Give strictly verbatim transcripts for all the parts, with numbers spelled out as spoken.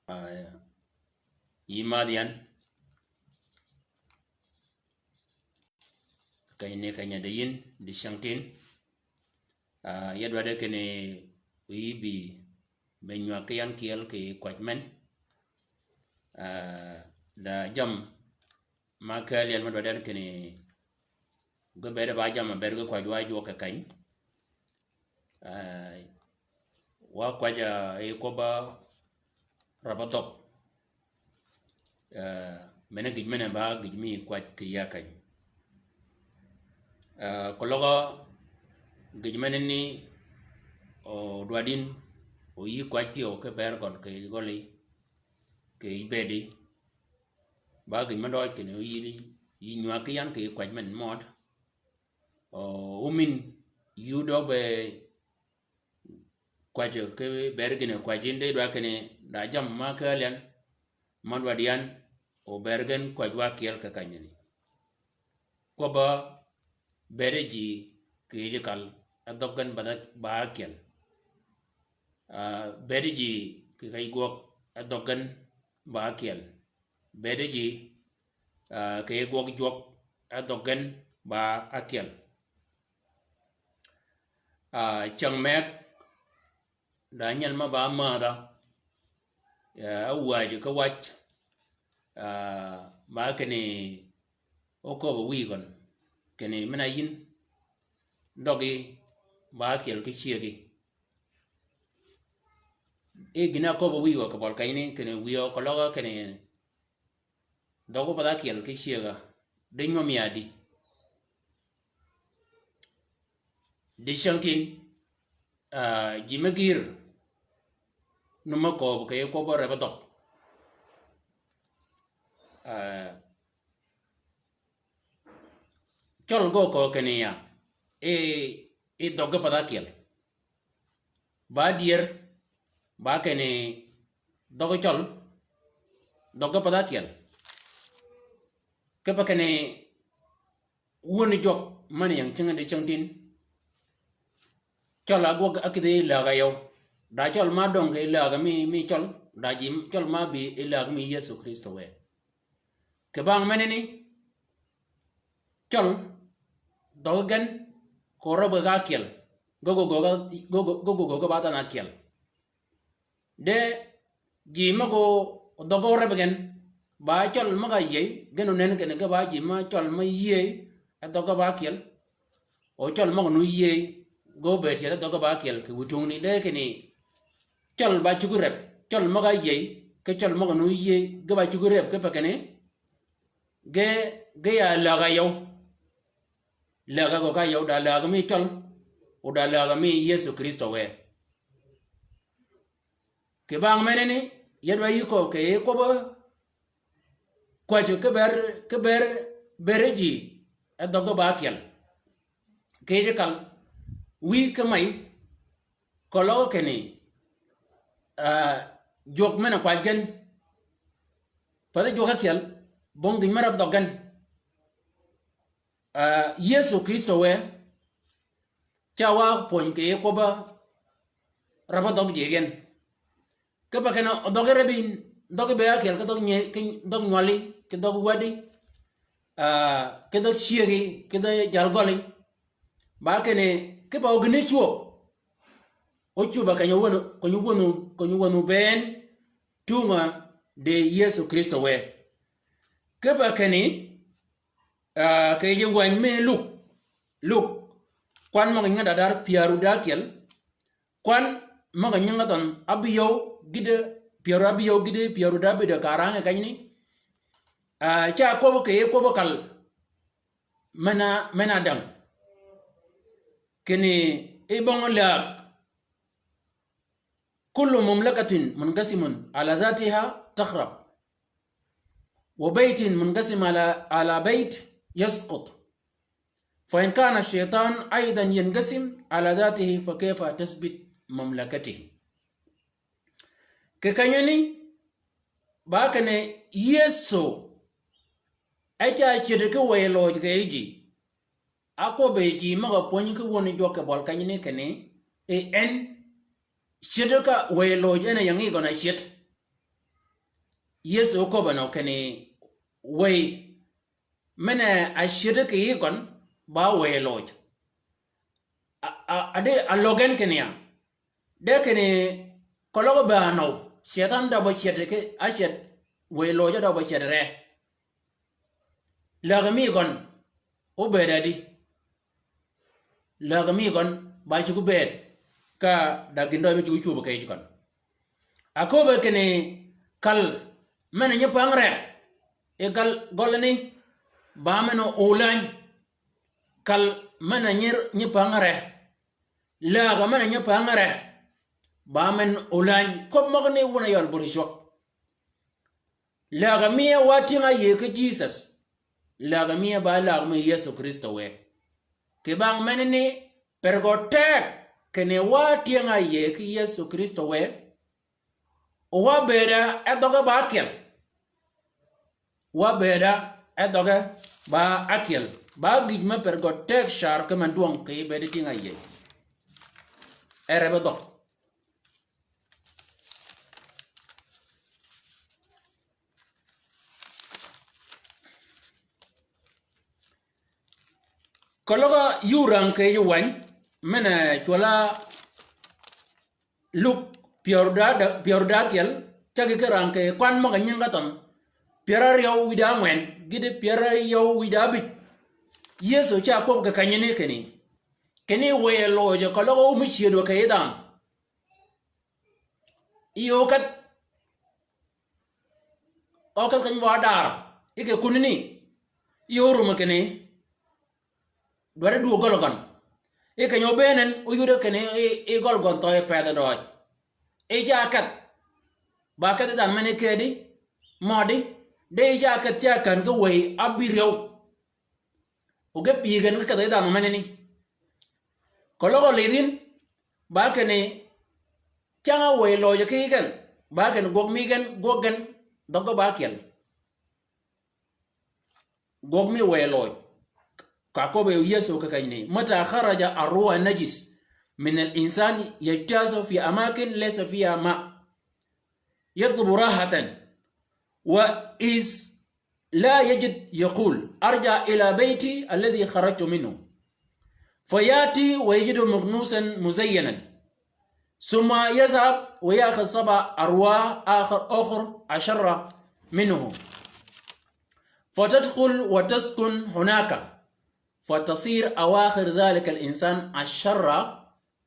Ah, yï madh yan. Keny ni keny-a di yïn, di cyängtïn. Ah, ya dwaddi kinni yï bï, bï nywag ki yan kyel kì kwäj men. Ah, da jammì ma kääl yan me dwaddi en kinni ge bëëd ba jammì bëëd ge kwäj wa jwøk kì keny. Ah, wa kwäj, ah, yi kwøbb-a rab-a dhøg. Ah, men-a gïj men-a ba gïj mi kwäj kì ya keny. Ah, keløg gïj men-a ni, o dwaddi yïn, o yï kwäj thyew ki bëëd gøn kì gøli, kì bëëdi. Ba gïj me døøj kinni o yï, yï nywag ki yan kì kwäj men mød. O, omin, yï døøg be kwäjji ki bëëd gïn-a kwäjji yïn di dwaddi kinni da jammì ma kääl yan, ma dwaddi yan, o bëëd gen kwäj wa kyel kì keny ni. Kwøbb-a bëëd ji kì yij kal, e dhøg gen ba, ba ákyel. Ah, bëëd ji kì keny gwøg, e dhøg gen ba ákyel. Bëëd ji, ah, kì gwøg jwøk, e dhøg gen ba ákyel. Ah, cyäng meg, da nyel ma ba mädha, ah, áwäjji ki waj, ah, ba kinni ókööb wïy gøn, kinni men-a yïn, dhøggi ba ákyel ki cyëggi. E gïn-a kööb wïy gø kì bøl keny ni, kinni wïy keløg kinni dhøggi path ákyel ki cyëgga, di nywøm ya di. Di cyängtïn, ah, ji me gïr, nu me kööb kì kwøbb-a rab-a dhøg. Ah, cøl gø kööb kinni ya, e, e dhøggi path ákyel. Ba dyër, ba kinni dhøggi cøl, dhøggi path ákyel. Kipe kinni wun jwøk men-a ying cinggi di cyängtïn. Cøl a gwøg ákïdhi yi läg-a yøw. Da cøl ma döng kì läg-a mi, mi cøl, da ji cøl ma bï yi läg mi Yëso Krïstø wë. Kì bang menani, cøl, dhøggi gen, ko røb ge ga ákyel, ge gogø, ge gogø, ge gogø ge ba dhanhø ákyel. De ji møg-a dhøggi óreb gen, ba cøl møg-a áyïëy, gen onën kinni ge ba ji ma cøl ma yïëy, e dhøggi ba ákyel. O cøl møg-a nu yïëy, ge óbëëd tyel e dhøggi ba ákyel kì wïtungni de kinni. Cøl ba cuggi reb, cøl møg-a áyïëy, ki cøl møg-a nu yïëy, ge ba cuggi reb kipe kinni. Ge, ge ya läg-a yøw. Läg-a gø ka yøw da läg-a mi cøl, o da läg-a mi Yëso Krïstø wë. Kì bang menani, ya dwaddi yï kööb kì kwøbb-a kwäjji ki bëëd, ki bëëd, bëëd ji, e dhøggi ba ákyel. Kì yij kal, wïy ki may, keløg kinni, ah, jwøk men-a kwäj gen. Pathi jwøk ákyel, bong gïn me rab dhøg gen. Ah, Yëso Krïstø wë, ca wa pwöny kì kwøbb-a rab-a dhøg ji gen. Kipe kinni o dhøggi reb yïn, dhøggi be ákyel ki dhøg nyi-, ki dhøg nywali, ki dhøg wäddi, ah, ki dhøg cyëggi, ki dhøg jalgøli. Ba kinni, kipe o gïn-a cwöb. Ócwöb-a keny-a wänhø, keny-a wänhø, keny-a wänhø bënn tungø di Yëso Krïstø wë. Kipe kinni, ah, kì yij wäny mi Luk, Luk, kwan møg-a nyinge da dar pyär wïdá ákyel, kwan møg-a nyinge dhøn ábïyøw gïdí, pyär wïdá ábïyøw gïdí, pyär wïdá ábïdø kà rang kenyani. Ah, ca kwøbbi kì kwøbbi kal, men-a, men-a däng. Kinni, i bong läg. كل مملكة منقسم على ذاتها تخرب، وبيت منقسم على، على بيت يسقط، فإن كان الشيطان أيضا ينقسم على ذاته فكيف تثبت مملكته؟ Kì kenyani, ba kinni Yëso, e ca cyëdi ki wëy loj kì yij ji. Ákwøbbi ji møg-a pwönyi ki wöni jwøk kì bøl kenyani kinni, e en, cyëdi ka wëy loj en a ying yi gøn-a cyëd. Yëso óköbbe nø kinni wëy men-a ácyëddi kì yï gøn, ba wëy loj. A, a, a de a løg gen kinni ya. De kinni keløg be anøw. Cëtan dø ba cyëddi ki, ácyëddi wëy loj dø ba cyëddi ree. Läg mi gøn, óbëëd adi. Läg mi gøn, ba cuggi bëëd. Ka da gïn dø mi cuggi cwöb kì yij gøn. Aköbbe kinni kal men-a nyi päng re. I kal gøl ni, ba men-a ólääny. Kal men-a nyi, nyi päng re. Läg men-a nyi päng re. Ba men ólääny. Köbb møgani wun a yøl buri cwøk. Läg mi wa tyëng-a áyïëy ki Jisøs. Läg mi ba läg mi Yëso Krïstø wë. Kì bang menani per gø teg kinni wa tyëng-a áyïëy ki Yëso Krïstø wë. Wa bëëd-a e dhøgge ba ákyel. Wa bëëd-a e dhøgge ba ákyel. Ba gïj me per gø teg car ki men dwøng kì bëëd tyëng-a áyïëy. E reb dhøg. Keløg yï rang kì yij wäny, men-a cwøl-a Luk pyär da, pyär da ákyel, cägi ki rang kì kwan møg-a nyingi ka thønh. Pyär áryew wïj da ángwen, gïti pyär áryew wïj da ábïj. Yëso ca kwøb kì kenyani kinni. Kinni wëy loj keløg ómi cyëdø kì yij dhanhø. Yï ókedh, ókedh keny bø ádar, yï kì kunani, yï órum kinni, dwaddi dwöög gøl gøn. Yï keny óbëënen, óyode kinni, yï, yï gøl gøn thøø yi pedh døøj. Yï ca kedh, ba kedhi dhanhø meni kedi, mødi, de yï ca kedh ca kän ki wëy ábïryew. O ge bï gen ki kedhi dhanhø menani. Keløg olidh yïn, ba kinni, cang-a wëy loj kì gen, ba kinni gwøg mi gen, gwøg gen, dhøgge ba ákyel. Gwøg mi wëy loj. Ka köbbe Yëso kì kenyani. متى خرج الروح النجس من الإنسان يجتاز في أماكن ليس فيها ماء. يطلب راحة وإذ لا يجد يقول: أرجع إلى بيتي الذي خرجت منه. فيأتي ويجده مكنوسا مزينا. ثم يذهب ويأخذ سبع أرواح آخر، أخر أشر منه. فتدخل وتسكن هناك. فتصير أواخر ذلك الإنسان أشر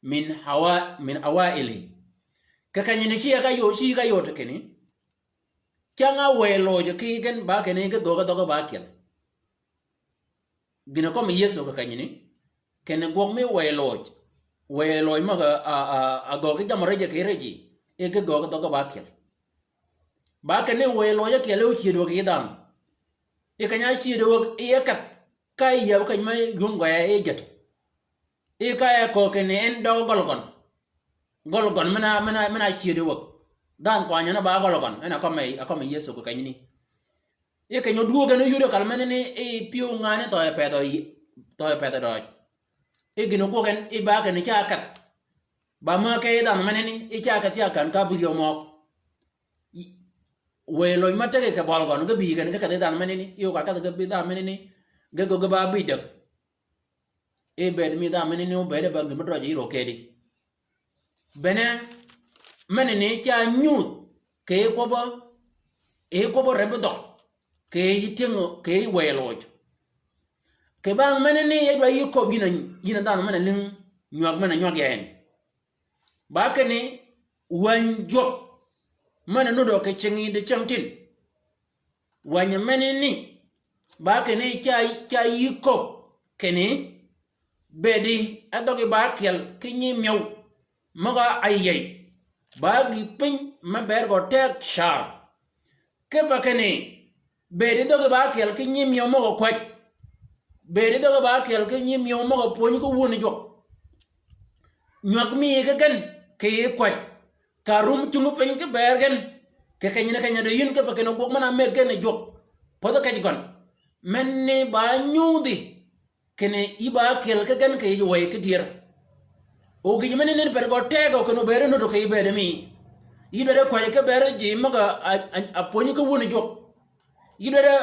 من هوا-، من أوائله. Kì kenyani ci ka yod, ci ka yod kinni. Cang-a wëy loj kì gen ba kinni ge göög dhøgge ba ákyel. Gïn-a kømmi Yëso kì kenyani. Kinni gwøg mi wëy loj. Wëy loj møg-a, a, a, a göög ki jammì rëjji kì rëjji. E ge göög dhøgge ba ákyel. Ba kinni wëy loj ákyel e ócyëd wäg yi dhanhø. Yï keny-a cyëd wäg yï kedh. Ka yï yäb keny me yum gø yi jäd. Yï ka e köög kinni en døøg gøl gøn. Gøl gøn men-a, men-a, men-a cyëdi wäg. Dhanhø kwany en ba gøl gøn. En a kømmi, a kømmi Yëso kì kenyani. Yï keny-a ódwöög en óyode kal menani yï pyëw ngan ni thøø yi pedh, thøø yi pedh døøj. Yï gïn-a ógwøg en, yï ba kinni ca kedh. Ba mäg ke yij dhanhø menani, yï ca kedh ca kän ka ábïryew møg. Wëy loj me teg kì bøl gøn, ge bï gen ge kedhi dhanhø menani, yï o ka kedh ge bï dhanhø menani, ge göggi ba bïdäg. Yï bëëd mi dhanhø menani, óbëëd e ba gïn me drøj yï rög kedi. Bene, menani ca nyudh, kì yij kwøbbi, yij kwøbbi reb dhøg, kì yij tyëng, kì yij wëy loj. Kì bang menani, ya dwa yï köbbi yïn a, yïn a dhanhø men-a lïng nywäg men-a nywäg ya en. Ba kinni wäny jwøk men-a nuddø kì cingi di cengtin. Wänyi menani, ba kinni ca, ca yï köbbi kinni, bëëdi e dhøggi ba ákyel ki nyimyëw møg-a áyïëy. Ba gï piny me bëëd gø teg car. Kipe kinni, bëëdi dhøggi ba ákyel ki nyimyëw møg-a kwäj. Bëëdi dhøggi ba ákyel ki nyimyëw møg-a pwönyi ki wun jwøk. Nywäg mi ki gen, kì yij kwäj. Ka rum cungi piny ki bëër gen. Kì kenyani keny-a dø yïn kipe kinni gwøg men-a mëggi gen jwøk. Pädhi kej gøn. Menni ba nyudhi. Kinni yï ba ákyel ki gen kì yij wëy ki dyër. O gïj menani per gø tegø kinni óbëëd nuddø kì yij bëëd mi. Yï dwaddi kwäjji ki beri ji møg-a, a, a, a pwönyi ki wun jwøk. Yï dwaddi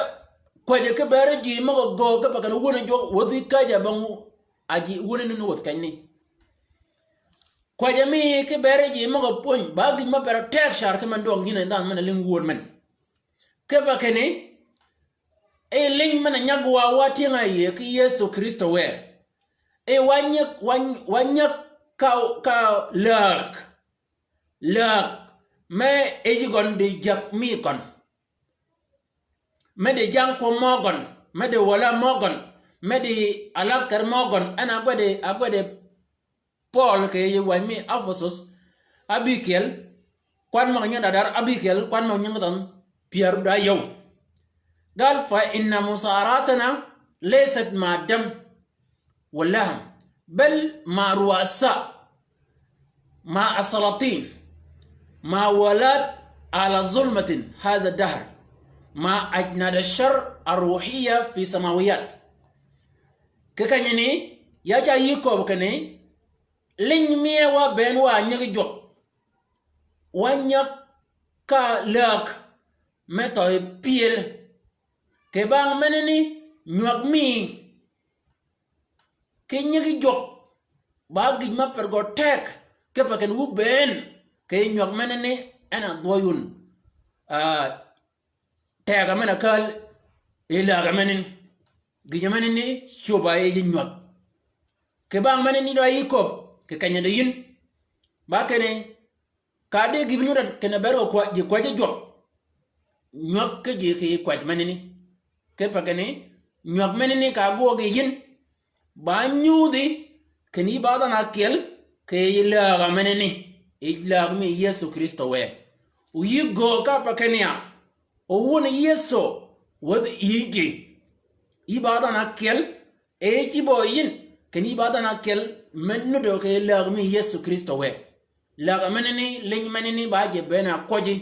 kwäjji ki beri ji møg-a göög kipe kinni wun jwøk wäthi käjji a bang a ji wun ni ni wäth kenyni. Kwäjji mi ki beri ji møg-a pwöny, ba gïj me per-a teg car ki men dwøng yïn a dhanhø men a lïng wöör men. Kipe kinni, e liny men-a nyag wa, wa tyëng-a yie ki Yëso Krïstø wë. E wa nyag, wa, wa nyag ka, ka läg. Läg me yij gøn di jäg mi gøn. Me di jang kwøb mø gøn. Me di wala mø gøn. Me di alathker mø gøn. En a gwedi, a gwedi Pøøl kì yij wäny mi Ephesus, ábïkyel, kwan møg-a nyingi da dar ábïkyel, kwan møg-a nyingi thønh pyär da yøw. Gal, "Fa inna musaraatana laysat ma'a dam wa laham, bal ma'a ru'asa, ma'a salatin, ma'a wulat ala zulmatin hadha dahr, ma'a ajnad ashar arruhiya fi samawiyat." Kì kenyini, ya ca yï köbbi kinni, liny mi e wa bënn wa nyigi jwøk. Wa nyag ka läg me thøø pyël. Kì bang menani nywäg mi ki nyigi jwøk. Ba gïj me per gø teg, kipe kinni wu bënn, kì nywäg menani en a dhwøy wun. Ah, teg-a men-a kääl, e läg-a menani. Gïj-a menani cwöb-a e yij nywäg. Kì bang menani dwa yï köbbi, kì kenyani yïn. Ba kinni, ka di gïbi nyudd kinni ber gø kwä-, ji kwäjji jwøk. Nywäg ki ji kì kwäj menani. Kipe kinni, nywäg menani ka gwøg yi yïn. Ba nyudhi, kinni yï ba dhanhø ákyel, kì yij läg-a menani. Yij läg mi Yëso Krïstø wë. O yï göög ka pe kinni ya. O wun Yëso, wädhi yï ji. Yï ba dhanhø ákyel, e yij bø yïn, kinni yï ba dhanhø ákyel, me nuddø kì läg mi Yëso Krïstø wë. Läg-a menani, liny menani ba ji bënn a kwøji.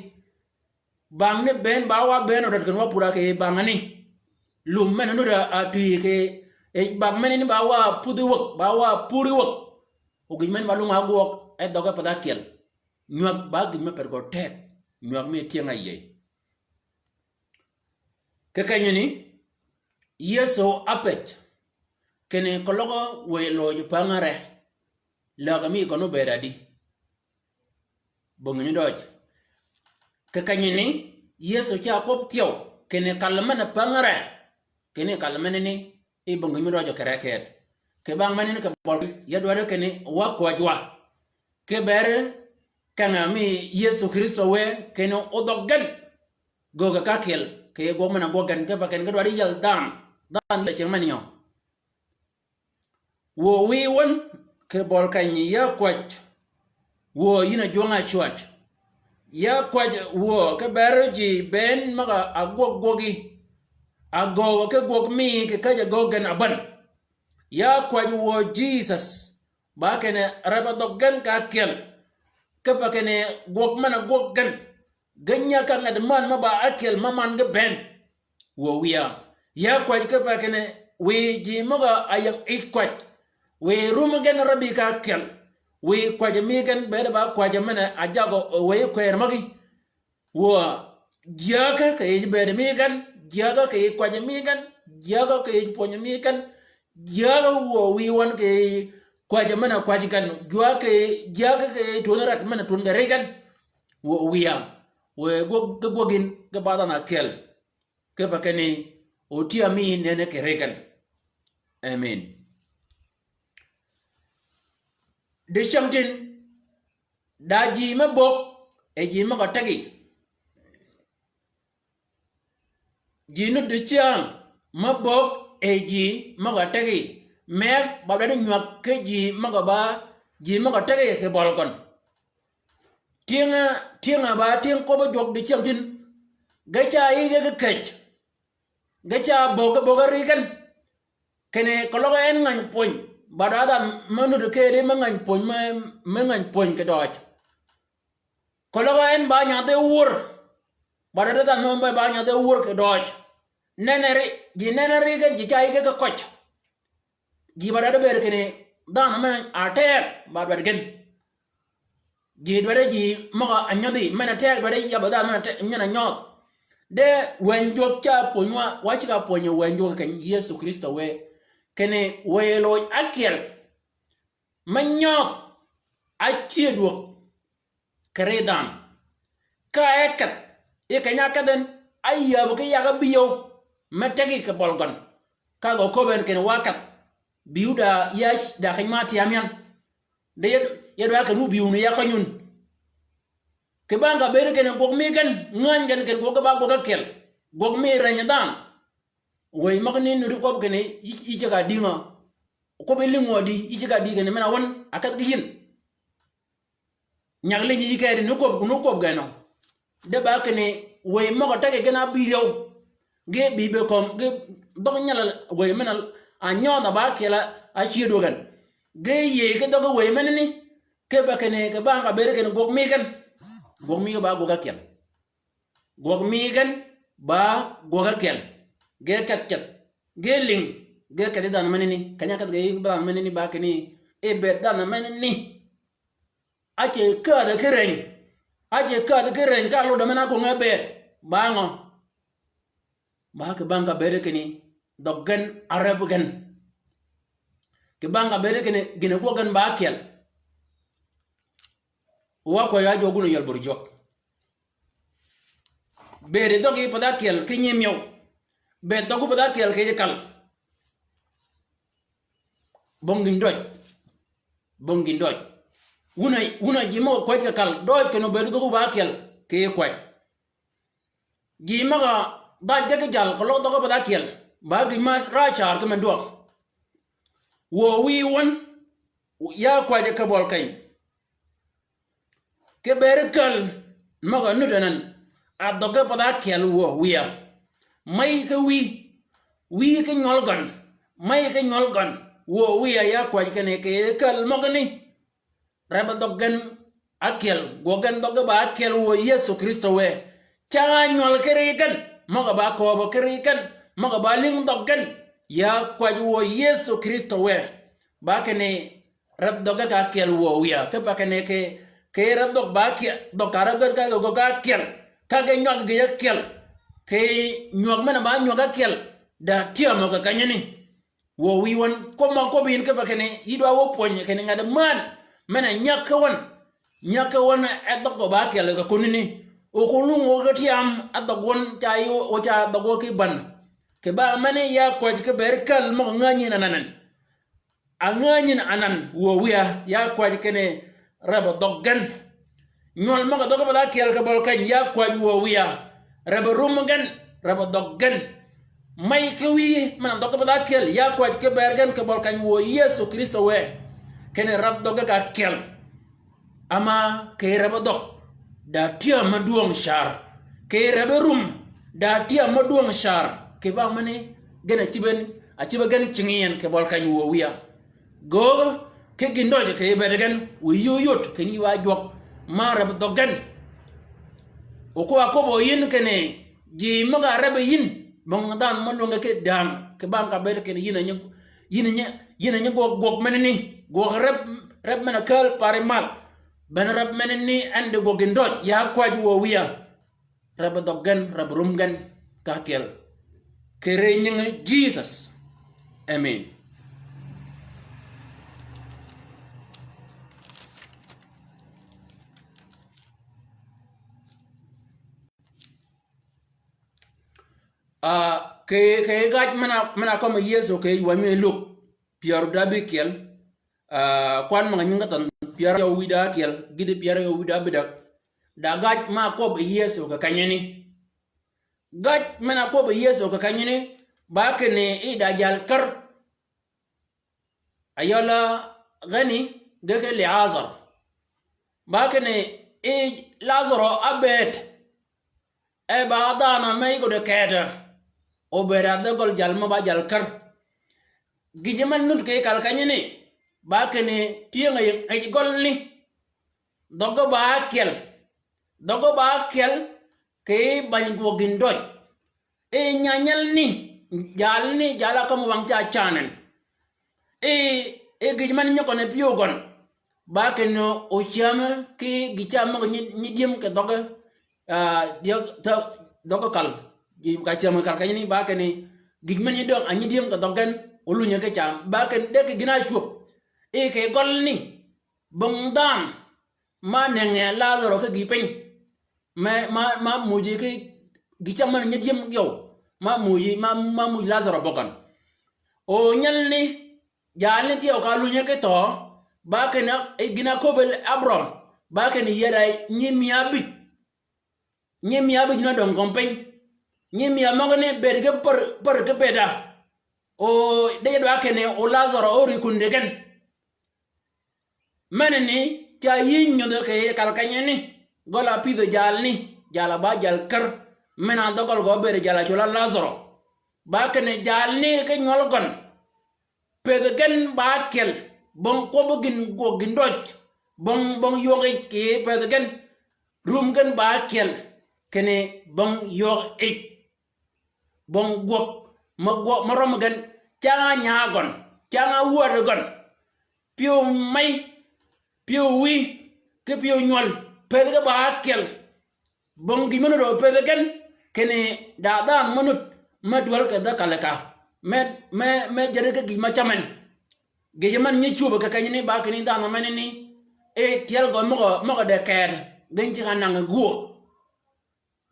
Bang ni bënn ba wa bënn odød kinni wa pur-a kì bang-a ni. Lum men-a nudd-a, a, twi kì, e, bang menani ba wa pudhi wäg, ba wa puri wäg. O gïj men ba lung-a ágwøg, e dhøgge path ákyel. Nywäg ba gïj me per gø teg, nywäg mi tyëng-a yie. Kì kenyini, Yëso ápëj, kinni keløg wëy loj pängere, läg-a mi gøn obëëd adi? Bong nyi døøj. Kì kenyini, Yëso ca kwøb thyew, kinni kal men-a pängere, kinni kal menani, i bong nyi døøj kere ked. Kì bang menani kì bøl, ya dwaddi kinni wa kwäjji wa. Kì beri, keng-a mi Yëso Krïstø wë, kinni odhøg gen. Göög-a ka ákyel, kì gwøg men-a gwøg gen, kipe kinni ge dwaddi yiel dhanhø, dhanhø yiel cyäng men-a nyø. Wuö wïy wøn, kì bøl keny ya kwäj. Wuö yïn a jwøng-a cwäj. Ya kwäj wuö, kì beri ji bënn møg-a ágwøg gwøgi. Agöög ki gwøg mi kì käjj-a göög gen abän. Ya kwäj wuö Jisøs. Ba kinni reb-a dhøg gen ka ákyel. Kipe kinni gwøg men-a gwøg gen. Ge nyäg ka nget män me ba ákyel me man ge bënn. Wuö wïya. Ya kwäj kipe kinni wiy ji møg-a áyäg yij kwäj. Wiy rum gen rebbi ka ákyel. Wiy kwäj mi gen bëëd ba kwäj men-a ájagø wiy kwër møgí. Wuö, jyääg kì yij bëëd mi gen, jyääg kì yij kwäjji mi gen, jyääg kì yij pwönyi mi gen, jyääg wuö wïy wøn kì yij kwäjji men-a kwäjji gen, jyääg kì, jyääg kì yij twöni räg men-a twöng ri gen. Wuö wïya, wuö gwøg, ki gwøg yïn, ki ba dhanhø ákyel. Kipe kinni, o tyëmi nënni kì ri gen. Amen. Dicängtïn, da ji me bögg, e ji møg-a tegi. Ji nudd dicäng me bögg, e ji møg-a tegi. Meg ba dwaddi nywäg ki ji møg-a ba, ji møg-a tegi kì bøl gøn. Tyëng-a, tyëng-a ba, tyëng kwøbbi jwøk dicängtïn. Ge ca yij ge ki kej. Ge ca bögg, bögg-a ri gen. Kinni keløg en ngäny pwöny, ba dwaddi dhanhø me nudd kedi me ngäny pwöny, me, me ngäny pwöny kì døøj. Keløg en ba nyadhi wur, ba dwaddi dhanhø me ba nyadhi wur kì døøj. Nënni ri, ji nënni ri gen ji ca yij ge ki køj. Ji ba dwaddi bëëd kinni dhanhø men-a teg, ba dwaddi gen. Ji dwaddi ji møg-a nyødhi, men-a te dwaddi yabø dhanhø men-a te, men-a nyødh. De wänyi jwøk ca pwönywa, wa ceg-a pwönyi wänyi jwøk keny Yëso Krïstø wë. Kinni wëy loj ákyel me nyødh ácïdwøg kì ri dhanhø. Ka e kedh, yi keny-a ákedh en, áyäbø ki yag ábïyøw, me tegi kì bøl gøn. Ka gø köbben kinni wa kedh, bï wun da ya, da keny ma tyam yan. De ya, ya dwa kinni wun bï wun ya køny wun. Kì bang ka bëëd kinni gwøg mi gen, ngäny gen kinni gwøg ba gwøg ákyel. Gwøg mi reny dhanhø. Wëy møgani nuddi kwøb kinni, yi, yi ceg-a dïngø. Kwøb yi lïngø dï, yi ceg-a dï kinni men-a wøn, akedh ki yïn. Nyag liny yi kedi ni kwøb, ni kwøb gen o. De ba kinni, wëy møg-a tegi gen ábïryew. Ge bï be kömi, ge dhøg nyal wëy men-a nyødh a ba ákyel a, ácïdwøg gen. Ge yïëy ki dhøg wëy menani, kipe kinni, kì bang ka bëëd kinni gwøg mi gen. Gwøg mi ba gwøg ákyel. Gwøg mi gen, ba gwøg ákyel. Ge kedh kedh. Ge lïng, ge kedhi dhanhø menani. Keny-a kedh ge yï dhanhø menani ba kinni, e bëëd dhanhø menani. Áce kädhi ki reny. Áce kädhi ki reny ka lud-a men-a ákwöngi bëëd. Ba ngø? Ba kì bang ka bëëd kinni, dhøg gen, áreb gen. Kì bang ka bëëd kinni, gïn-a gwøg gen ba ákyel. Wa kwäy-a jwøk wun a yøl bur jwøk. Bëëd dhøggi path ákyel ki nyimïëw. Bëëd dhøggu path ákyel ki yi kal. Bong gïn døj. Bong gïn døj. Wun a, wun a ji møg-a kwäj kì kal. Døj kinni obëëd dhøggu ba ákyel ki yi kwäj. Ji møg-a dhaj ge ki jal kì løg dhøggi path ákyel. Ba gïn ma racar ki men dwøng. Wuö wïy wøn, ya kwäjji kì bøl keny. Kì bëëd käl møg-a nud anan, a dhøggi path ákyel wuö wïya. Mey ki wïy, wïy ki nywøl gøn, mey ki nywøl gøn, wuö wïya ya kwäj kinni kì käl møgani. Reb dhøg gen ákyel, gwøg gen dhøggi ba ákyel wuö Yëso Krïstø wë. Ca nywøl ki ri gen, møg-a ba kööbø ki ri gen, møg-a ba lïng dhøg gen, ya kwäj wuö Yëso Krïstø wë. Ba kinni, reb dhøggi ka ákyel wuö wïya. Kipe kinni kì, kì reb dhøg ba ákyel, dhøg ka reb gen ka ge gwøg ákyel. Ka ge nywag gïj ákyel. Kì nywag men-a ba nywag ákyel. Da tyämø kì kenyani. Wuö wïy wøn, kwøb mø kwøb yïn kipe kinni, yï dwa wø pwönyi kinni ngat män, men-a nyäg ki wøn. Nyäg ki wøn e dhøg gø ba ákyel kì kunani. O ko lung o ki tyam, e dhøg wøn ca yï o ca dhøg wø ki bän. Kì bang menni ya kwäj kì bëëd käl møg-a ngänyi yïn anan. A ngänyi yïn anan wuö wïya, ya kwäj kinni reb dhøg gen. Nywøl møg-a dhøggi path ákyel kì bøl keny, ya kwäj wuö wïya. Reb rum gen, reb dhøg gen. Mey ki wïy men-a dhøggi path ákyel, ya kwäj kì bëëd gen kì bøl keny wuö Yëso Krïstø wë. Kinni reb dhøggi ka ákyel. Ama kì reb dhøg, da tyäm me dwøng car. Kì reb rum, da tyäm me dwøng car. Kì bang menni, gen a cïbe, a cïbe gen cingi yien kì bøl keny wuö wïya. Göögø, ki gïn døj kì bëëd gen, wiy yï óyod, kinni yï wa jwøk, ma reb dhøg gen. O ko a köbbi yïn kinni, ji møg-a reb yïn, bong dhanhø mø lwønge ki däng, kì bang ka bëëd kinni yïn a nyi, yïn a nyi, yïn a nyi gwøg, gwøg menani, gwøg reb, reb men-a käl pari mal. Bene reb menani en di gwøg gïn døj, ya kwäj wuö wïya. Reb dhøg gen, reb rum gen, ka ákyel. Kì ri nyingi Jisøs. Amen. Ah, kì, kì gaj men-a, men-a kømmi Yëso kì yij wänyi mi Luk, pyär da ábïkyel, ah, kwan møg-a nyingi thønh pyär yøw wïdá ákyel, gïti pyär yøw wïdá ábïdäg. Da gaj ma kwøbbi Yëso kì kenyani. Gaj men-a kwøbbi Yëso kì kenyani, ba kinni yi da jal kär. Ayøl-a gani ge ki Lazar. Ba kinni yi Lazar-ø ábëëd. E ba dhanhø me yïg odø kedø. Obëëd a dhø gøl jal mø ba jal kär. Gïjø men nud kì kal kenyani. Ba kinni tyëng-a yï ngij gølni. Dhøggi ba ákyel. Dhøggi ba ákyel kì bany gwøg gïn døj. E nyanyalni, jalni, jal-a kømmi wang ca canen. E, e gïj men nyøg køn e pyëw gøn. ba kinni ocäme ki gï cam møg-a nyi, nyi dyëm kì dhøgge, ah, dhøgge kal. Gï ka cäme kal kenyani ba kinni gïj men nyi döng a nyi dyëm kì dhøggen, olunyø ki cam. Ba kinni de kì gïn-a ácwöb. I kì gøl ni, bong dhanhø ma nënge Lazaro ki gï piny. Me, ma, ma muuji ki gï cam men nyi dyëm yøw. Ma muuji, ma, ma muuji Lazaro bøgøn. O nyelni, jalni thyew ka lunyø ki thøø, ba kinni, i gïn-a áköbbi Abraham, ba kinni yïe da nyi mia ábïj. Nyi mia ábïj nodong kömi piny. Nyi mia møgani bëëd ki pär, pär ki bëëda. O de dwa kinni o Lazaro óri kundi gen. Menani, ca yï nyodhi kì kal kenyani, gøl-a ápïdhø jalni, jal-a ba jal kär, men-a dhø gøl gø bëëd jal-a cwøl-a Lazaro. Ba kinni jalni ki nywøl gøn, pëthi gen ba ákyel, bong kwøbbi gïn gwøg gïn døj, bong, bong ywøg yij kì pëthi gen, rum gen ba ákyel, kinni bong ywøg yij. Bong gwøg, ma gwøg, ma rømmi gen, cang-a nyag gøn, cang-a wäd gøn, pyëw mey, pyëw wïy, ki pyëw nywøl, pëthi gen ba ákyel. Bong gïj men nudd pëthi gen, kinni da dhanhø me nudd, me dwäl kì dhø kal-a ka. Me, me, me jädi ki gïj ma cam men. Gïjø men nyi cwöbø kì kenyani ba kinni dhanhø menani, e tyel gø møg-a, møg-a de ked, gen ceg-a nang gwög.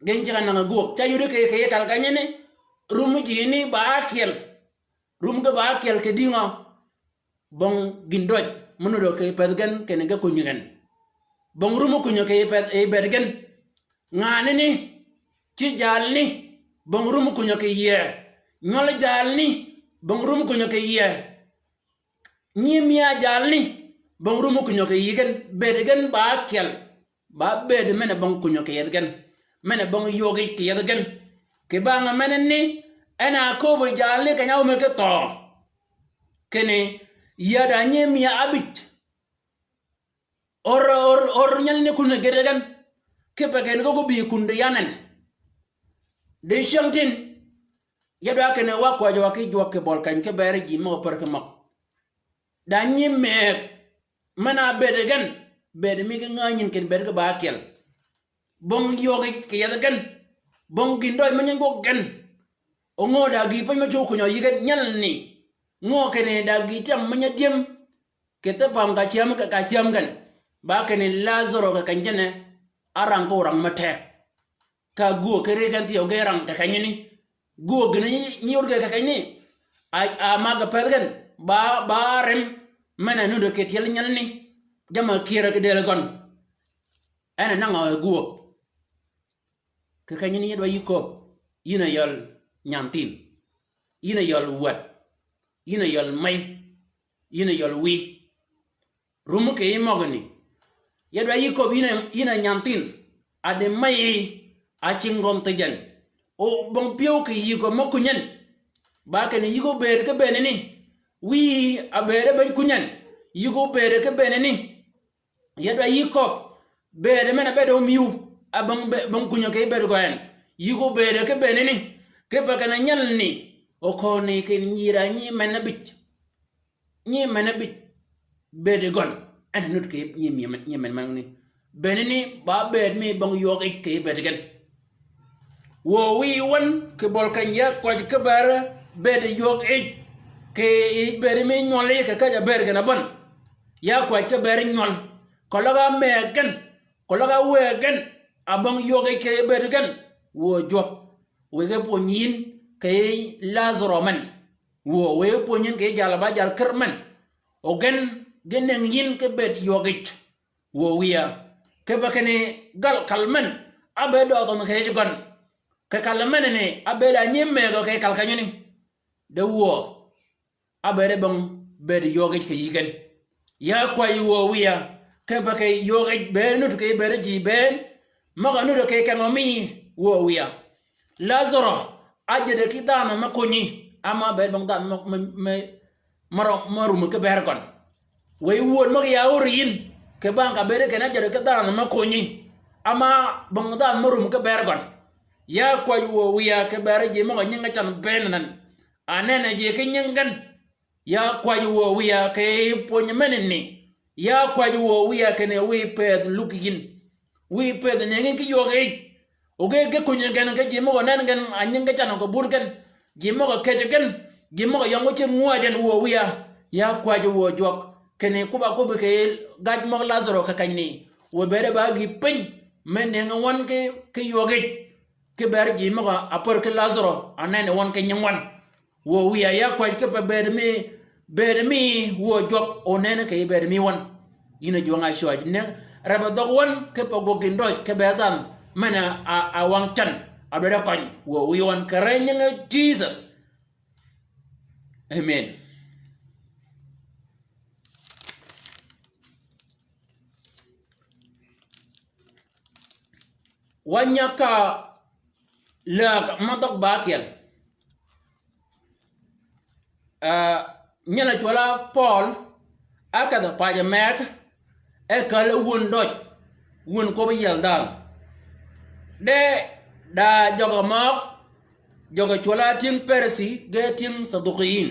Gen ceg-a nang gwög. Ca yudi kì, kì kal kenyani, rum ji ni ba ákyel. Rum gen ba ákyel kì dïngø. Bong gïn døj, me nudd kì pëthi gen, kinni ge kuny gen. Bong rum kunyø kì pëth, i bëëd gen. Nganani, ci jalni, bong rum kunyø kì yïe. Nywøl jalni, bong rum kunyø kì yïe. Nyi mia jalni, bong rum kunyø kì yï gen, bëëd gen ba ákyel. Ba bëëd men-a bong kunyø kì yethi gen. Men-a bong ywøg yij kì yethi gen. Kì bang-a menani, en a áköbbi jalni keny-a áöme ki thøø. Kinni, yïe da nyi mia ábïj. Or, or, or nyelni kun gïti gen. Kipe kinni gø gubï kundi yan en. Di cyängtïn, ya dwa kinni wa kwäjji wa ki jwøk kì bøl keny ki bëri ji møg-a pär ki møg. Da nyi mëgg, men-a bëëd gen, bëëd mi ki ngänyin kinni bëëd ki ba ákyel. Bong ywøg yij kì yethi gen. Bong gïn døj me nyi gwøg gen. O ngö da gï piny me cwøw kunyø yï gen nyelni. Ngö kinni da gï tyam me nyi dyëm. Kì thø pam ka cyäm, ka, ka cyäm gen. Ba kinni Lazaro kì keny kinni, árang ko rang me teg. Ka gwöög ki ri gen thyew ge rang kì kenyani. Gwöög gïn nyi, nyi wud ge kì kenyani. A, a mag ge pëthi gen. Ba, ba rem. Men-a nudd kì tyel nyelni. Jamm-a kyër kì dël gøn. En a nang-a gwöög. Kì kenyani yï dwa yï köbbi. Yïn a yøl nyanthin. Yïn a yøl wäd. Yïn a yøl mey. Yïn a yøl wïy. Rum kì yï møgani. Ya dwa yï köbbi yïn a, yïn a nyanthin. A di mey a cing gøn thij en. O bong pyëw kì yï köbbi me kuny en. Ba kinni yï gø bëëd ki bënani. Wïyi a bëëd e beny kuny en. Yï gø bëëd ki bënani. Ya dwa yï köbbi. Bëëd men-a bëëd omïw. A bong be-, bong kunyø kì bëëd gø en. Yï gø bëëd ki bënani. Kipe kinni nyelni. O kööni kinni nyïra nyi men-a bïj. Nyi men-a bïj bëëd gøn. En a nudd kì nyi men, nyi men-a møgani. Bënani ba bëëd mi bong ywøg yij kì bëëd gen. Wuö wïy wøn kì bøl keny ya kwäjji ki bëri bëëd ywøg yij. Kì yij bëëd mi nywøl yi kì käjj-a bëëd gen a bøn. Ya kwäjji ki bëri nywøl. Keløg a mëgg gen. Keløg a wëgg gen. A bong ywøg yij kì bëëd gen. Wuö jwøk. Wëgg e pwönyi yïn kì Lazaro men. Wuö, wëgg e pwönyi yïn kì jal-a ba jal kär men. O gen, ge nëngi yïn ki bëëd ywøg yij. Wuö wïya. Kipe kinni gal kal men, ábëëd døødhøn kì yij gøn. Kì kal menani, ábëëd a nyi mëgg kì kal kenyani. De wuö. Ábëëd e bong bëëd ywøg yij kì yï gen. Ya kwäjji wuö wïya. Kipe kì ywøg yij bëëd nudd kì bëëd ji bënn. Møg-a nudd kì keng-a mi wuö wïya. Lazaro, ájäddi ki dhanhø me kunyi, ama bëëd bong dhanhø me, me, me, me rum, me rum ki bëër gøn. Wëy wööd møg-a ya óri yïn, kì bang ka bëëd kinni ájäddi ki dhanhø me kunyi, ama bong dhanhø me rum ki bëër gøn. Ya kwäjji wuö wïya kì bëër ji møg-a nyinge can bënn anan. Anene ji ki nying gen. Ya kwäjji wuö wïya kì pwönyi menani. Ya kwäjji wuö wïya kinni wiy pëëdh luk yïn. Wiy pëëdh nëngi ki ywøg yij. O ge, ge kunyi gen ki ji møg-a nen gen a nyingi ge canø kì bur gen. Ji møg-a kejji gen. Ji møg-a yøngu cingi ngwäjji gen wuö wïya. Ya kwäjji wuö jwøk. Kinni kwøbb-a kwøbbi kì gaj møg Lazaro kì kenyni. Wiy bëëde ba gïïpiny. Me nëngi wøn ki, ki ywøg yij. Ki ber ji møg-a pär ki Lazaro, a nenni wøn ki nyingi wøn. Wuö wïya ya kwäjji kipe bëëd mi, bëëd mi wuö jwøk, o nenni kì bëëd mi wøn. Yïn a jwøng-a ácwäj. Ni, reb-a dhøg wøn, kipe gwøg gïndøj, ki ber dhanhø, men-a, a, a wang can, a dwaddi køny, wuö wïya wøn, kì rëny nyingi Jisøs. Amen. Wa nyag ka läg ma dhøg ba ákyel. Ah, nyel a cwøl-a Pøøl, ákedh pac-a meg, e källi wun døj, wun kwøbbi yiel dhanhø. De da jøg-a møg, jøg-a cwøl-a tyëng Perisi, ge tyëng Sadukiyin.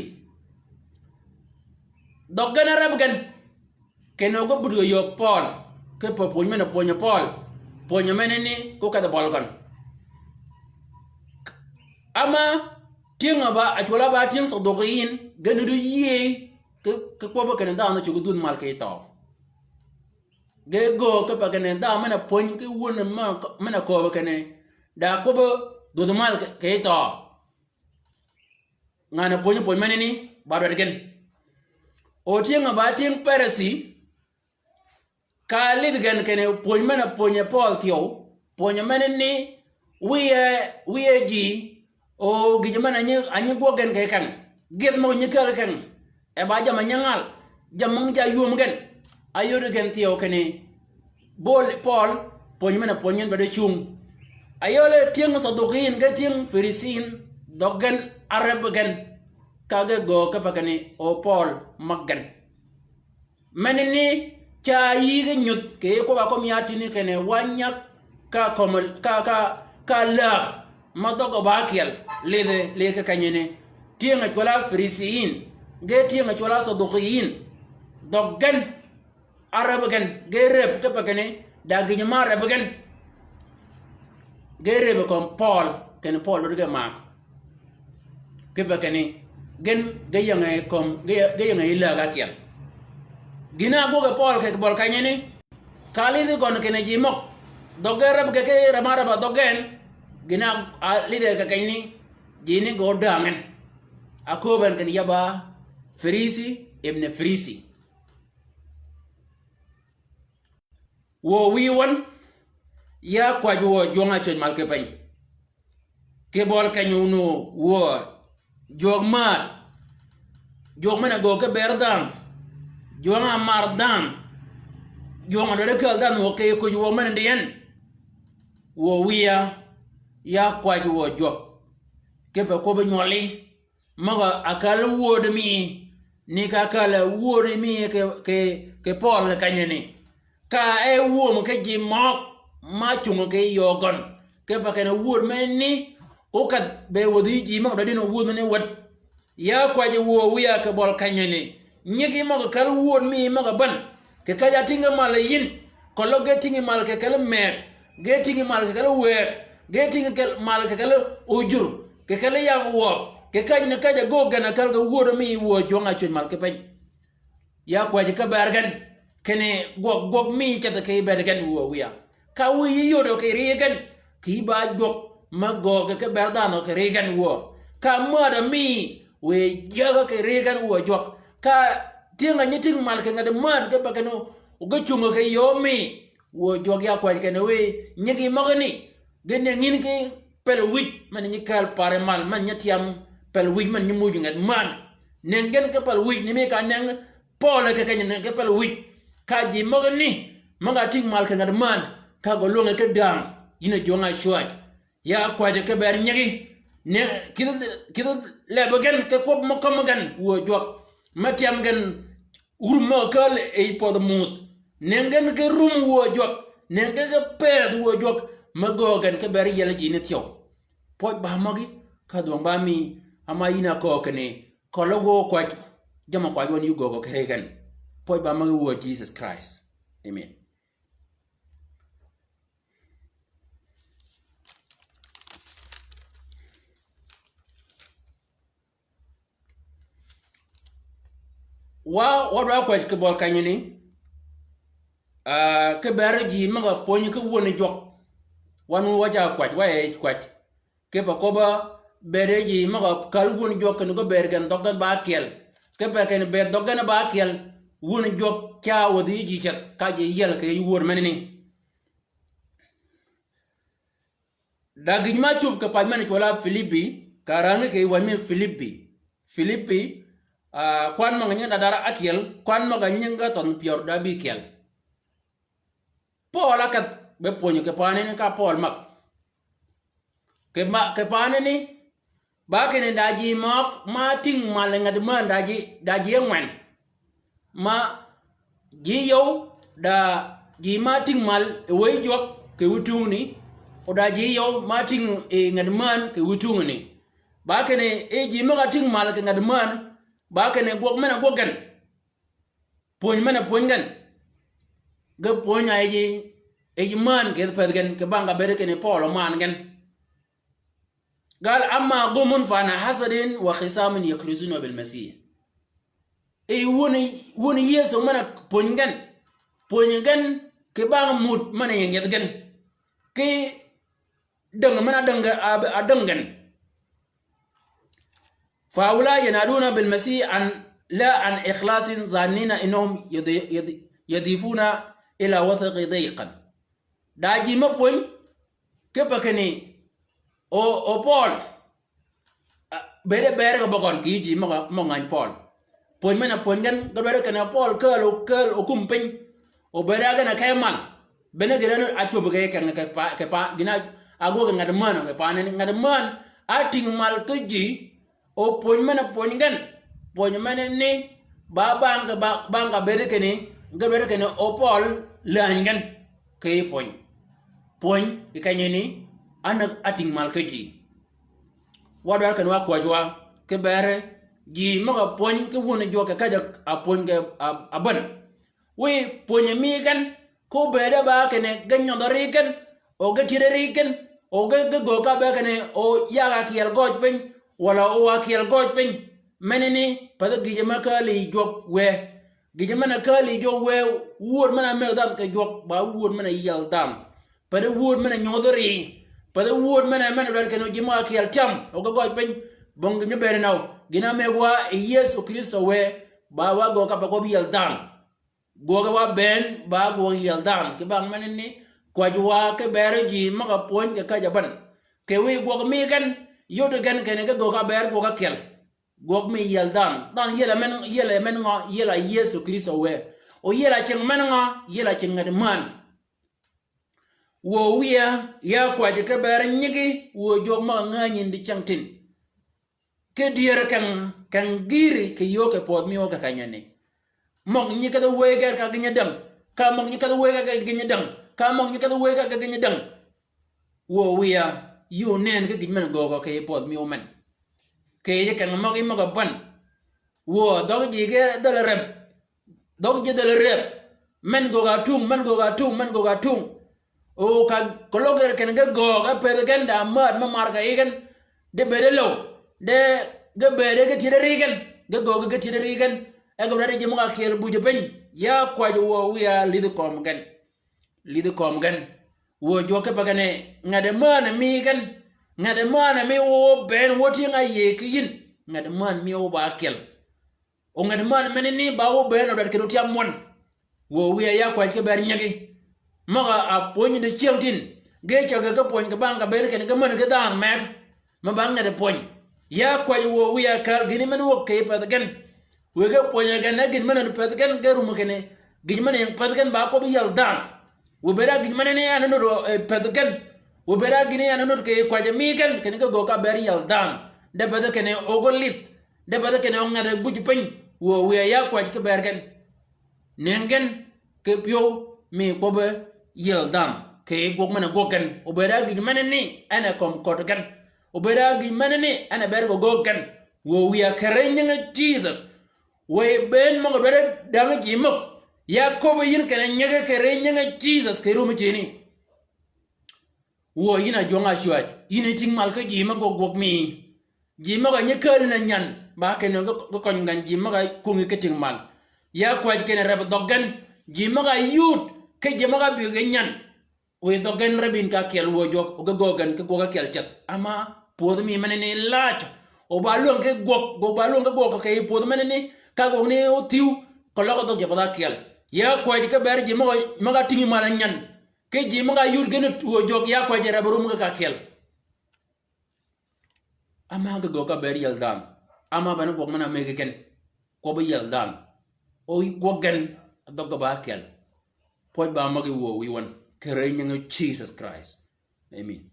Dhøg gen áreb gen. Kinni o ge but kì yöög Pøøl, kipe pwöny men-a pwönyi Pøøl, pwönyi menani ko kedhi bøl gøn. Ama tyëng-a ba, a cwøl-a ba tyëng Sadukiyin, gen nuti yïëy, ki, ki kwøbbi kinni dhanhø cuggi dhudh mal kì thøø. Ge göög kipe kinni dhanhø men-a pwöny ki wun ma, men-a kööbbi kinni, da kwøbbi dhudh mal kì, kì thøø. Ngan-a pwönyi pwöny menani, ba dwaddi gen. O tyëng-a ba tyëng Perisi, ka álidh gen kinni pwöny men-a pwönyi Pøøl thyew, pwönyi menani, wïye, wïye ji, o gïjø men-a nyi, a nyi gwøg gen kì keng, gïth møg-a nyi kääl keng, e ba jamm-a nyi ngal, jamm-a nyi ca ywöm gen, áyodi gen thyew kinni, Bol Pøøl, pwöny men-a pwönyi en ba de cung. Ayøl tyëng Sadukiyin ge tyëng Perisiyin, dhøg gen áreb gen, ka ge göög kipe kinni o Pøøl mäg gen. Menani ca yï ge nyudh kì kwøbb-a kømmi ya tïni kinni wa nyag ka kømmi, ka, ka, ka läg ma dhøg-a ba ákyel, lidhi, lidhi kì kenyani. Tyëng-a cwøl-a Perisiyin, ge tyëng-a cwøl-a Sadukiyin, dhøg gen áreb gen, ge reb kipe kinni, da gïjø ma reb gen. Ge reb kömi Pøøl, kinni Pøøl dwaddi ge mag. Kipe kinni, gen ge ying-a kömi, ge, ge ying-a yi läg ákyel. Gïn-a ágwøg Pøøl kì bøl kenyani, ka álidhi gøn kinni ji møg. Dhøg ge reb ge ki rem-a reb-a dhøg gen, gïn-a álidhi kì kenyani, ji ni gø däng en. Akööb en kinni ya ba Perisi, ibn Perisi. Wuö wïy wøn, ya kwäjji wuö jwøng-a ácwäj mal ki piny. Ki bøli keny wun wuö jwøk määd. Jwøk men-a göög ki ber dhanhø. Jwøng-a mar dhanhø. Jwøng-a dwaddi kääl dhanhø wuö kì kuj wuö men-a dien. Wuö wïya, ya kwäjji wuö jwøk. Kipe kwøbbi nywøli. Møg-a källi wöödi mi, ni ka källi wöödi mi kì, kì, kì Pøøl kì kenyani. Ka e wööm ki ji møg ma cungi kì yöög gøn. Kipe kinni wööd menani, okedh be wädhi ji møg-a dwaddi ni wööd menani wäd. Ya kwäjji wuö wïya kì bøli kenyani. Nyigi møg-a källi wööd mi møg-a bän. Kì käjj-a tïngi mal yi yïn. Keløg ge tïngi mal kì kelli mëëg. Ge tïngi mal kì kelli wëëg. Ge tïngi kel-, mal kì kelli ojur. Kì kelli yag wøøg. Kì käjj ni käjj-a göög gen-a källi kì wööd mi wuö jwøng-a ácwäj mal ki piny. Ya kwäjji ki ber gen. Kinni gwøg, gwøg mi ceth kì bëëd gen wuö wïya. Ka wïyi yodø kì ri gen. Kì ba jwøk me göög ki ber dhanhø kì ri gen wuö. Ka määd-a mi wiy jägg kì ri gen wuö jwøk. Ka tyëng-a nyi tïng mal kì nget mään kipe kinni o ge cungi kì yöö mi. Wuö jwøk ya kwäjji kinni wiy nyigi møgani. Ge nëngi yïn ki pel wïj, men nyi kääl pari mal, men nyi tyam pel wïj, men nyi muuj nget mään. Nëngi gen ki pel wïj, ni mi ka nëngi Pøøl kì kenyani nëngi ki pel wïj. Ka ji møgani, møg-a tïng mal kì nget mään, ka gø lwøngi ki däng, yïn a jwøng-a ácwäj. Ya kwäjji ki ber nyigi. Ni, kïdhi, kïdhi leb gen, ki kwøb mø kømmi gen, wuö jwøk. Me tyam gen, rum mø kääl yi pödhi muuth. Nëngi gen ki rum wuö jwøk. Nëngi gen ki pëëdh wuö jwøk. Me göög gen ki ber yiel ji ni thyew. Pwøj ba møgí, ka dhwøng ba mi, ama yïn a köög kinni, keløg wø kwäj, jamm-a kwäj wøn yï göög kì ri gen. Pwøj ba møg-a wuö Jesus Christ. Amen. Wa, wa dwa kwäj kì bøl kenyani, ah, kì beri ji møg-a pwönyi ki wun jwøk. Wan wu wa ca kwäj, wa e kwäj. Kipe kwøbb-a beri ji møg-a kal wun jwøk kinni ge beri gen dhøggen ba ákyel. Kipe kinni beri dhøggen ba ákyel, wun jwøk ca wädhi ji ceth, ka ji yiel kì yij wöör menani. Da gïj ma ácub kì pac men-a cwøl-a Pilipi, ka rängi kì yij wäj mi Pilipi. Pilipi, ah, kwan møg-a nyinge da dara ákyel, kwan møg-a nyinge thønh pyär da ábïkyel. Pøøl ákedh be pwönyi kì paani ni ka Pøøl møg. Kì ma, kì paani ni, ba kinni da ji møg ma tïng mal nget mään da ji, da ji ángwen. Ma ji yøw da ji ma tïng mal yi wëy jwøk kì wïj tungni, o da ji yøw ma tïng yi nget mään kì wïj tungni. Ba kinni yi ji møg-a tïng mal kì nget mään, ba kinni gwøg men-a gwøg gen. Pwöny men-a pwöny gen. Ge pwöny a yij, yij mään kì yij pädhi gen, kì bang ka beri kinni Pøøl omaan gen. Gal amma ghumun fa an hasadin wa khisamin yakrizuna bil Masih. Yi wun, wun Yëso men-a pwöny gen. Pwöny gen kì bang mud men-a ying yeth gen. Kì däng men-a däng, a, a däng gen. Fa haula yanaduna bil Masih an la an ikhlasin zannina innahum yadi-, yadi-, yadifuna ila wathaqi dayqan. Da ji me pwöny, kipe kinni, o, o Pøøl, a, bede ber kì bøgøn kì yij ji møg-a, møg-a ngäny Pøøl. Pwöny men-a pwöny gen, ge dwaddi kinni Pøøl kääl o, kääl o kum piny. O bede a gen a ke mal. Bene gïn-a ácwöb kì keng kì pa, kì pa, gïn-a ágwøg nget mään kì paani ni. Nget mään átïng mal ki ji, o pwöny men-a pwöny gen, pwöny menani, ba bang ka, ba, bang ka bedi kinni, ge bedi kinni o Pøøl läny gen, kì yij pwöny. Pwöny kì kenyani, ánäg átïng mal ki ji. Wa dwarri kinni wa kwäjji wa, kì beri, ji møg-a pwöny ki wun jwøk kì käjj-a pwöny kì a, a bän. Wiy pwönyi mi gen, ko bëëde ba kinni ge nyødh ri gen, o ge tyëddi ri gen, o ge, ge göög ka be kinni o yag-a kyel gøj piny, walà o wa kyel gøj piny. Menani, pathi gïjø me kääl yi jwøk wë. Gïjø men-a kääl yi jwøk wë, wöör men-a mëgg dhanhø kì jwøk, ba wöör men-a yiel dhanhø. Pathi wöör men-a nyodhi ri. Pathi wöör men-a, men-a dwaddi kinni o ji møg-a kyel tyam, o ge gøj piny, bong gïn me bëëd nøw. Gïn-a mëgg wa yi Yëso Krïstø wë, ba wa göög ka ba kwøb yiel dhanhø. Gwøge wa bënn, ba gwøg yiel dhanhø. Kì bang menani, kwäjji wa kì beri ji møg-a pwöny kì käjj-a bän. Kì wiy gwøg mi gen, yodi gen kinni ge göög ka ber gwøg ákyel. Gwøg mi yiel dhanhø. Dhanhø yiel-a men, yiel-a men ngø, yiel-a Yëso Krïstø wë. O yiel-a cingi men ngø, yiel-a cingi nget mään. Wuö wiya, ya kwäjji kì beri nyigi, wuö jwøk møg-a ngänyi ni diceng tin. Ki dyër keng, keng gïri kì yöö kì pödh mi o kì kenyani. Møg nyi kedhi wëy gen ka gïnyi däng. Ka møg nyi kedhi wëy gen ka gïnyi däng. Ka møg nyi kedhi wëy gen ka gïnyi däng. Wuö wiya, yï onen ki gïj men-a göögø kì yij pödh mi o men. Kì yij keng møg yi møg-a bän. Wuö, dhøggi ji ge dhäl-a räb. Dhøggi ji dhäl-a räb. Men göög-a tung, men göög-a tung, men göög-a tung. O ka keløg ge kinni ge göög ge pëthi gen da mäd me mar kì yij gen. De bëëde löw. De ge bëëde ge tyëddi ri gen. Ge göög ge tyëddi ri gen. E ge bï dwaddi ji møg-a kyel buj piny. Ya kwäjji wuö wiya lïdhi kömi gen. Lïdhi kömi gen. Wuö jwøk kipe kinni, nget mään mi gen. Nget mään mi o bënn wø tyëng-a yïëy kì yïn. Nget mään mi o ba kyel. O nget mään menani ba o bënn o dwaddi kinni o tyam wøn. Wuö wiya ya kwäjji kì beri nyigi. Møg-a pwönyi diceng tin. Ge cäg kì pwöny kì bang ka beri kinni ge männi ki dhanhø meg. Me ba nget pwöny. Ya kwäjji wuö wiya kääl gïni men-a wäg kì yij pädhi gen. Wëggi pwönyi gen e gïn men-a pädhi gen, ge rummi kinni gïj men-a ying pädhi gen ba kwøb yiel dhanhø. Wë bëëd a gïj menani en a nudd, eh, pädhi gen. Wë bëëd a gïni en a nudd kì kwäjji mi gen, kinni ge göög ka ber yiel dhanhø. De pädhi kinni o ge lïth. De pädhi kinni o nget buj piny. Wuö wiya ya kwäjji kì ber gen. Nëngi gen, kì pyëw mi kwøbbi yiel dhanhø. Kì gwøg men-a gwøg gen. O bëëd a gïj menani, en a kömi köddi gen. O bëëd a gïj menani, en a ber gø göög gen. Wuö wiya kere nyingi Jisøs. Wëy bënn møg-a dwaddi däng ji møg. Ya köbbi yïn kinni nyege kì ri nyinge Jisøs kì rum ceni. Wuö yïn a jwøng-a cwäj, yïn a tïng mal ki ji møg-a gwøg mi. Ji møg-a nyi kääl ni nyan, ba kinni ge, ge køny gen ji møg-a kwöngi ki tïng mal. Ya kwäj kinni reb dhøg gen, ji møg-a yud, ki ji møg-a bï ge nyan. Wëy dhøg gen reb yïn ka ákyel wuö jwøk, o ge göög gen ki gwøg ákyel ceth. Ama pwödhi mi menani lääj, o ba lwäng ki gwøg, o ba lwäng ki gwøg kì pwödhi menani, ka gwøg ni óthïw, keløg dhøg ji path ákyel. Ya kwäj ki ber ji møg-a, møg-a tïngi mal nyan. Ki ji møg-a yud gen wuö jwøk ya kwäj reb rum ki ka ákyel. Ama ge göög ka ber yiel dhanhø. Ama bene gwøg men-a mëggi gen. Kwøbbi yiel dhanhø. O gwøg gen, dhøg ge ba ákyel. Pwøj ba møg-a wuö wïy wøn. Kì ri nyinge Jisøs Krist. Amen.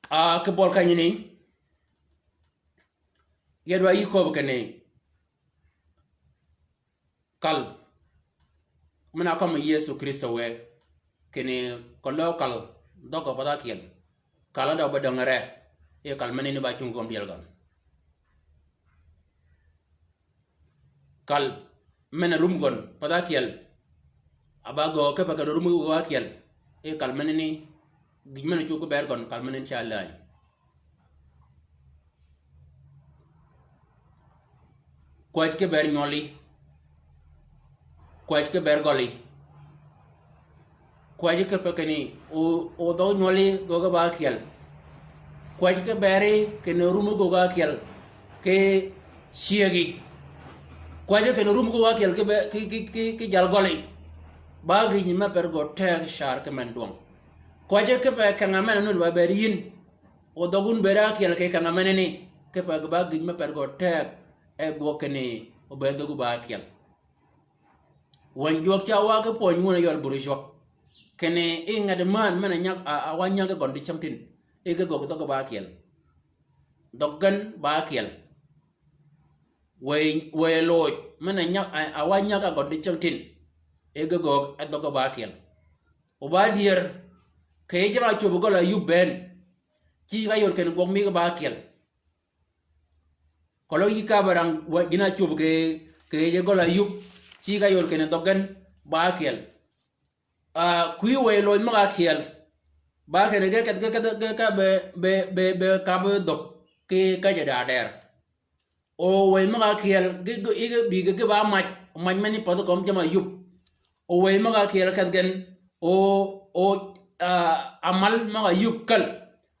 A, ki bøl kenyini, ya dwa yï köbbi kinni, kal, men-a kømmi Yëso Krïstø wë, kinni keløg kal, dhøg-a path ákyel, kal a dø be dängre, e kal menani ba cungi kömi diel gøn. Kal, men-a rum gøn, path ákyel. A ba göög kipe kinni rum göög ákyel. E kal menani, gïj men-a cub ki ber gøn, kal menani ca läny. Kwäj ki ber nywøli. Kwäj ki ber gøli. Kwäjji kipe kinni o, o dhøg nywøli göggi ba ákyel. Kwäjji ki beri kinni rummi göggi ákyel ki cyëggi. Kwäjji kinni rummi göggi ákyel ki be, ki, ki, ki, ki jal gøli. Ba gïj me per gø teg car ki men dwøng. Kwäjji kipe keng-a men-a nud ba ber yïn. O dhøg wun ber ákyel ki keng-a menani. Kipe ba gïj me per gø teg e gwøg kinni o ber dhöggi ba ákyel. Wäny jwøk ca wa ki pwöny wun a yøl bur cwøk. Kinni i nget mään men-a nyag, a, a wa nyag gøn dicängtïn. I ge göggi dhøggi ba ákyel. Dhøggi gen ba ákyel. Wëy, wëy loj men-a nyag, a, a wa nyag a gøn dicängtïn. I ge göggi e dhøggi ba ákyel. O ba dyër, kì yij ma cwöb gøl Ayub bënn. Ci ka yod kinni gwøg mi ge ba ákyel. Keløg yï ka be rang wa gïn-a cwöb kì, kì yij gøl Ayub, ci ka yod kinni dhøggi gen ba ákyel. A, kwï wëy loj møg-a ákyel. Ba kinni ge kedh, ge kedh, ge ka be, be, be, be kab dhög ki käjji da der. O wëy møg-a ákyel, ge, ge, ge bï ge, ge ba mac, mac men-a pädhi kömi jamm-a Ayub. O wëy møg-a ákyel kedh gen, o, o, a, amal møg-a Ayub käl.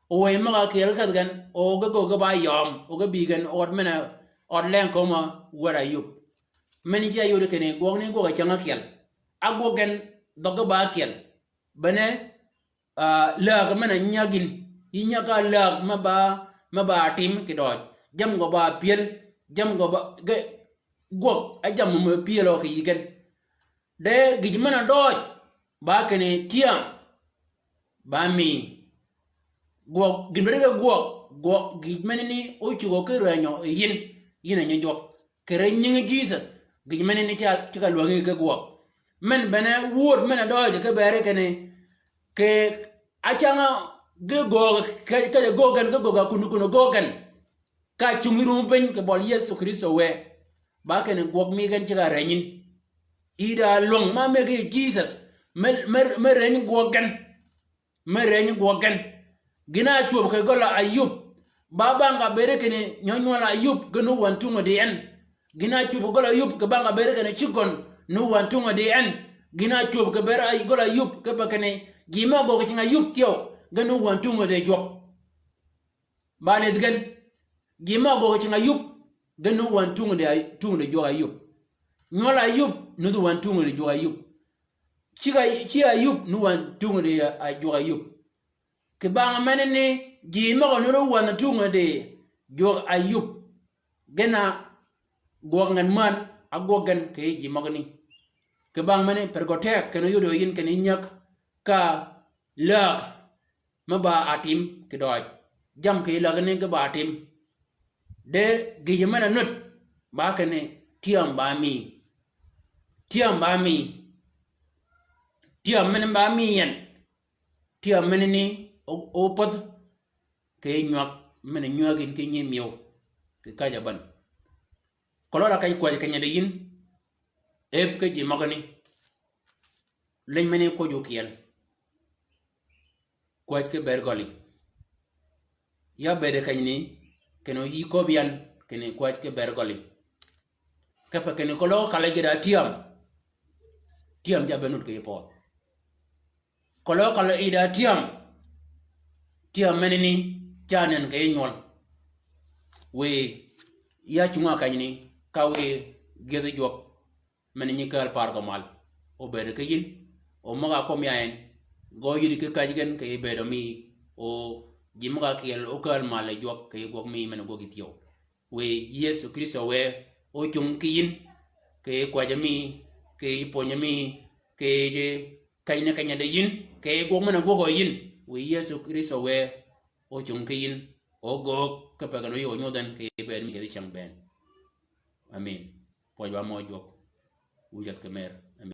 O wëy møg-a ákyel kedh gen, o ge göggi ge ba yøøm, o ge bï gen, ød men-a, ød leng kömi wäd Ayub. Men-a ci Ayub kinni, gwøgani gwøg-a cäng ákyel. Ágwøg gen, dhøggi ba ákyel. Bene, a, läg men-a nyag yïn. Yï nyag ka läg me ba, me ba tim kì døøj. Jammì gø ba pyël, jammì gø ba, ge, gwøg, e jammì me pyël ø kì yï gen. De gïj men-a døøj, ba kinni tyam, ba mi. Gwøg, gïn beri ge gwøg, gwøg gïj menani ócugø ki rënyø yi yïn, yïn a nyi jwøk. Kì ri nyingi Jisøs, gïj menani ca, ceg-a lwängi ki gwøg. Men bene wööd men-a døøj ki beri kinni, kì acang-a ge göög, ke, ke göög gen, ge göög-a kun, kun göög gen. Ka cungi rum piny kì bøl Yëso Krïstø wë. Ba kinni gwøg mi gen ceg-a rënyin. Yi da lwäng ma mëggi Jisøs, me, me, me rëny gwøg gen. Me rëny gwøg gen. Gïn-a cwöb kì gøl Ayub. Ba bang ka bëëd kinni nywøl Ayub, ge nuwän tungø di en. Gïn-a cwöb kì gøl Ayub, kì bang ka bëëd kinni cigøn, nuwän tungø di en. Gïn-a cwöb kì beri Ay-, gøl Ayub, kipe kinni, ji møg-a göggi cingi Ayub thyew, ge nuwän tungø di jwøk. Ba leth gen, ji møg-a göggi cingi Ayub, ge nuwän tungø di, tungø di jwøk Ayub. Nywøl Ayub, nudhi wän tungø di jwøk Ayub. Ceg-a, ci Ayub nuwän tungø di, a, jwøk Ayub. Kì bang menani ji møg-a nuti wän tungø di jwøk Ayub. Gen-a gwøg ngen män, ágwøg gen kì yij ji møgani. Kì bang menani per gø teg, kinni óyod yïn kinni nyag ka läg me ba atim kì døøj. Jammì kì lägani ge ba atim. De gïjø men-a nud, ba kinni tyam ba mi. Tyam ba mi. Tyam men ba mi yan. Tyam men ni o, o pödh. Kì nywag men nywag yin ki nyi myew. Kì kaja ban. Kolora kaj kwaj keny-a di yin. Eb ki ji møgani. Liny men kwøj okyel. Kwaj ki ber gøli. Ya bede keny ni, kene yi köbbi yan, kene kwaj ki ber gøli. Kepe kene kolø kale gïda tyam. Tyam ja be nud kì yi pøød. Kolø kale gïda tyam. Tyam men ni, ca nen kì yi nywøl. Wiy, ya cunga keny ni, ka wiy gyëdhi jwøk. Men nyi kääl par gø mal. O bed ki yin. O møg-a kwøb mi ayen. Gø yïddi ki käj gen kì yi bedø mi. O ji møg-a kyel o kääl mal yi jwøk kì yi gwøg mi men gwøg yi thyew. Wiy Yëso Krïstø wë o cung ki yin. Kì yi kwajø mi. Kì yi pwönyø mi. Kì yi keny ni keny-a di yin. Kì yi gwøg men gwøg o yin. Wiy Yëso Krïstø wë o cung ki yin. O göög ki pegen o yöö nyodh en kì yi bed mi gïdhi ceng bënn. Amin. Pwøj wa mø jwøk. Wu jäth ki mer. Amin.